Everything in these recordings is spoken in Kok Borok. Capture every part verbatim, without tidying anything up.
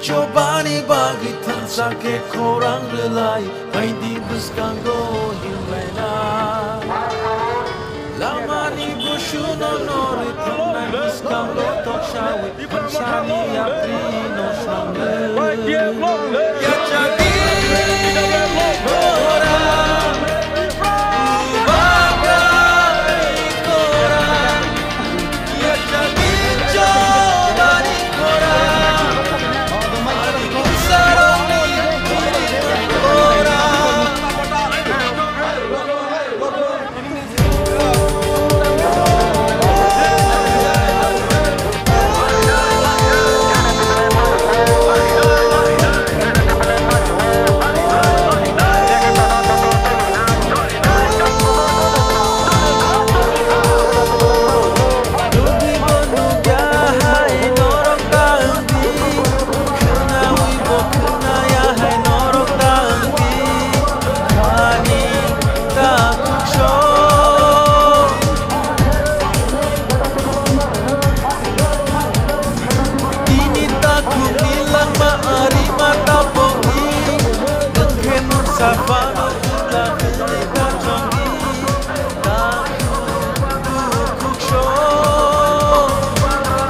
Chobani bagwi thansa khe khorang rwlai, baidi bwskango himlaina. Lamani busuno norwi thangnai bwskango toksawi thansani yaprino songwi. Yachagwi khorang, bagwi khorang. Tini takhukni langma ari mata pokni, nwng khe nuksa phano kwtal hwnwi kachongdi. Takhuk bukhuk song,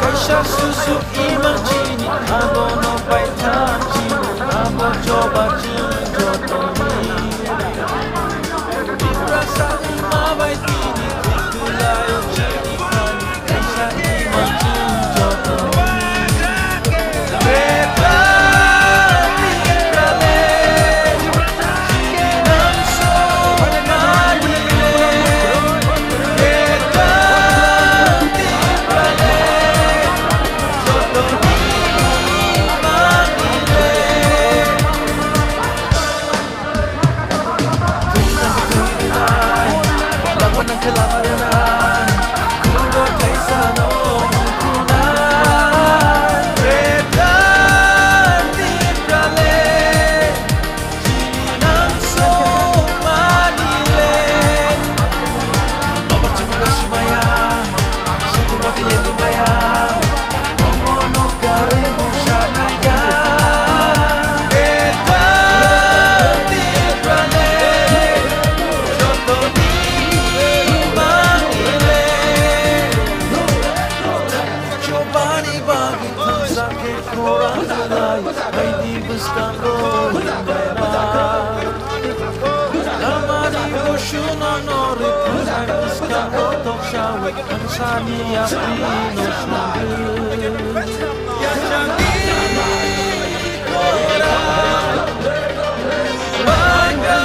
kaisa susuk imang chini, abono paithak chini, abo choba chini jotoni. Tiprasa wngma bai tini thwi kwlaio chini thani kaisa imang chini jotoni. Beta Tiprale, chini nang song manile. Beta Tiprale, jotoni manile. Chobani bagwi thansa khe khorang rwlai, baidi bwskango himlaina. Lamani busuno norwi thangnai bwskango toksawi thansani yaprino songwi. Yachagwi khorang, bagwi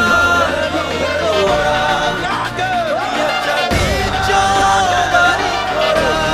khorang, yachagwi chobani khorang.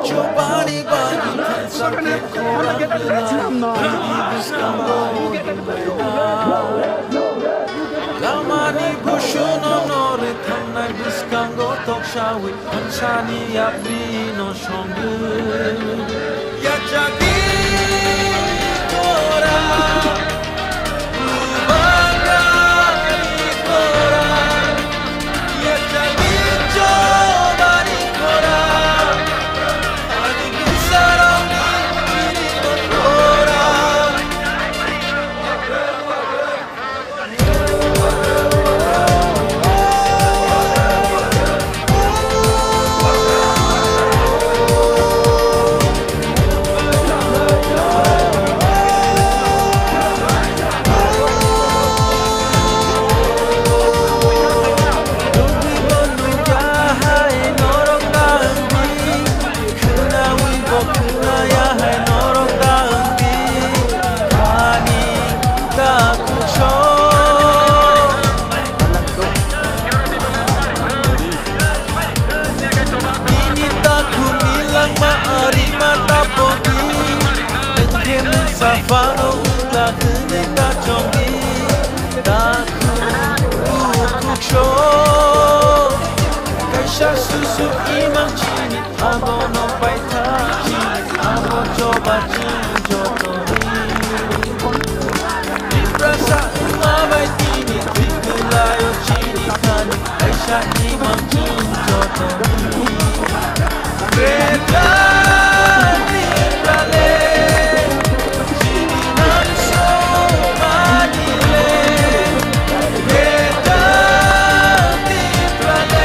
Chobani bagwi thansa khe khorang rwlai, baidi bwskango himlaina. Lamani busuno norwi thangnai bwskango toksawi thansani yaprino songwi. Yachagwi khorang, bagwi khorang, yachagwi chobani khorang, ani bwsarokni bini khorang. Imang chini, abono paitha chini, abo choba chini jotoni. Tiprasa wngma bai tini, bikhlaio chini thani, kaisa imang chini jotoni. Greater Tipraland, chini nang songmani le. Greater Tipraland.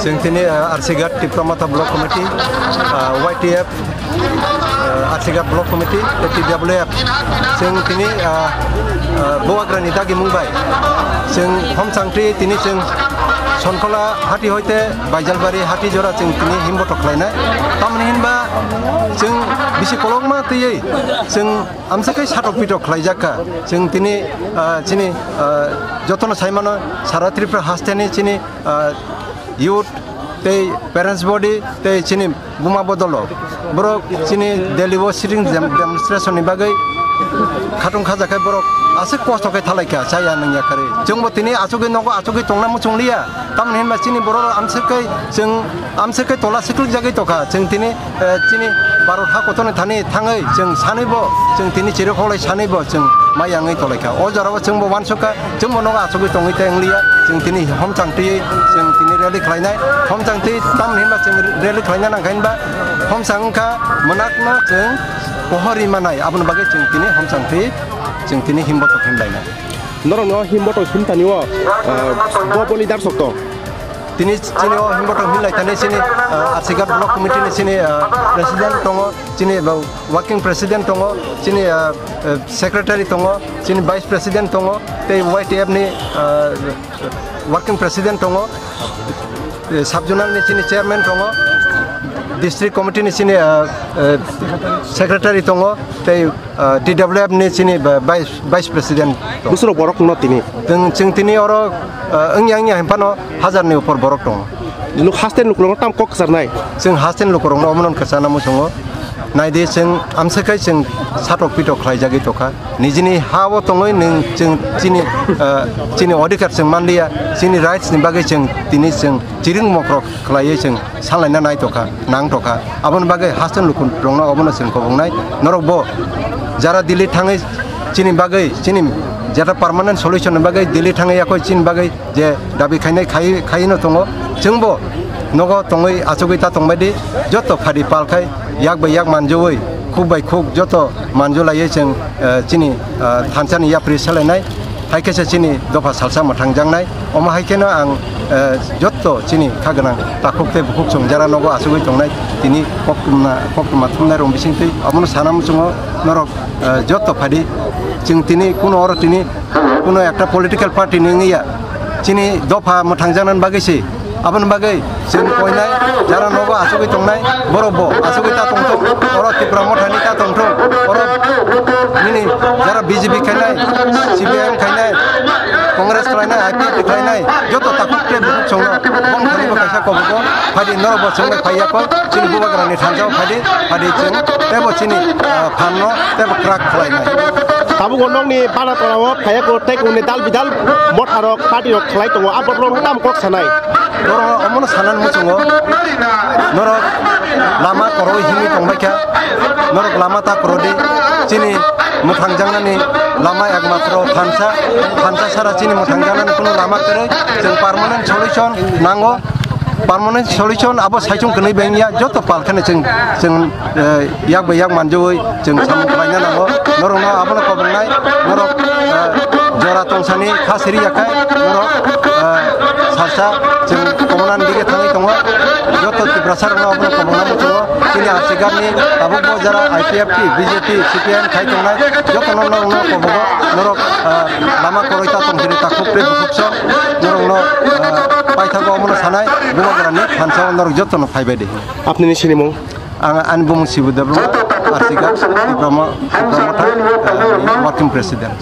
Chwng tini, ah, Arsighat Tipra Motha Block Committee, ah, Y T F, ah, Arsighat Block Committee, tei T W F. Chwng tini, ah, ah, Bubagrani dagimung bai chwng homchangtwi tini chwng Sonkhola hati hoite Baijalbari hati jora chwng tini himbotok khlainai. Tamoni hinba chwng bisi kolokma twiwi chwng amsa khe satok pitok khlaijak kha. Chwng tini, ah, chini, ah, jotono sai mano sara Tripura hasteni chini, ah, youth tei parents body tei chini buma bodolo borok chini Delhi o sitting dem-, demonstration ni bagwi khatung khaja khai borok aswk kosto khe thalaikha chaya nungya kharwi. Chwngbo tini achugwi nogo achugwi tongna muchungliya. Tamoni hinba chini borok amswk khe chwng amswk khe tola siklikjagwi tongkha. Chwng tini, eh, chini Bharat ha kotorni thani thangwi chwng sanwibo, chwng tini chirikhok lai sanwibo chwng mai yangwi tonglaikha. O jorao chwngbo uansukha. Chwngbo nogo achugwi tongwi tei wngliya, chwng tini homchang twiwi chwng tini rally khlainai. Homchang twi tamoni hinba chwng rally khlaina nangkha hinba homchang wngkha mwnakno chwng pohor ri manai, aboni bagwi chwng tini homchang twi chwng tini himbotok himlainai. Norokno himbotok himtani o, ah, bo boni darsok tong? Tini chini o himbotok himlaitani chini, ah, Arsighat Block Committee ni chini, ah, president tongo, chini, ah, working president tongo, chini, ah, ah, secretary tongo, chini vice president tongo, tei Y T F ni, ah, working president tongo, eh, sub zonal ni chini chairman tongo, district committee ni chini, ah, ah, secretary tongo, tei, ah, T W F ni chini ba-, vice, vice president tongo. Bwswrok borok no tini? Chwng, chwng tini oro, ah, wngya wngya hinphano hazar ni upor borok tongo. Nuk haste nuk rok tam kok kwcharnai? Chwng haste ni lukurokno omono kwchana muchungo. Naidi chwng amswk khai chwng satok pitok khlaijagwi tongkha. Nijini ha-o tongwi nwng chwng chini, ah, chini odhikar chwng manliya, chini rights ni bagwi chwng tini chwng chiring mokrok khlaiwi chwng sanlaina naitokha, nangtokha. Aboni bagwi haste ni lukurokno obono chwng koboknai. Norokbo jara Delhi thangwi chini bagwi, chini jeta permanent solution ni bagwi Delhi thangwi yakho chini bagwi je dabi khainai khai, khaino tongo. Chwngbo nogo tongwi achugwi ta tongbaidi, joto phadi pal khai yak bai yak manjui, khuk bai khuk joto manjulaiwi chwng, eh, chini, eh, thansani yapri salainai. Hai khe se chini dopha salsa mwthangjaknai. Omo hai kheno ang, eh, joto chini kha gwnang takhuk tei bukhuk chwng jara nogo achugwi tongnai, tini koktwma, koktwma thumnai rok bisingtwi abono sana muchungo norok, eh, joto phadi. Chwng tini kuno oro tini kuno ekta political party ni wngya, chini dopha mwthangjaknani bagwi se. Aboni bagwi chwng koinai jara nogo achugwi tongnai, borok bo achugwi ta tongthok, oro Tipra Mothani ta tongthok, oro nini jara B J P khainai, C P I M khainai, Congress khlainai, I P F T khlainai, joto takhuk tei bukhuk chwngno bong thani bo kaisa kobogo phadi norok bo chwngno phaiya kho, chini bubagrani thansa o phadi, phadi chwng tebo chini, ah, phan no tebo crack khlainai. Tabuk o nokni bana tola o phaiya kho tei kungni dal bidal motha rok party rok khlai tongo, abo rok tam kok sanai. Norok omono sanani muchungo, norok lama koroi himwi tongbaikha, norok lama ta korodi, chini mwthangjaknani lama ekmatro thansa, thansa sara chini mwthangjaknani kunu lama kwrwi, chwng permanent solution nango, permanent solution abo saichung kwnwi bengya, joto pal kheno chwng, chwng, eh, yak bai yak manjui chwng samung khlaina nango. Norokno abono kobongnai, norok, eh, jora tongsani kha siri yakhai, norok, eh, salsa chwng komonan dige thangwi tongo. Joto Tiprasa rokno abono kobongna muchungo. Chini Arsighat ni tabukbo jara I P F T, B J P, C P I M khai tongnai, jotono norokno kobongo, norok, eh, lama koroi ta tongthini takhuk tei bukhuk song, norokno, eh, paithago omono sanai, bubagrani thansa o norok jotono phaibai di. Apnini sinimung? Ang ani bumung Sibu Debbarma, Arsiga, Tipra Mo-, Tipra Motha, eh, working president.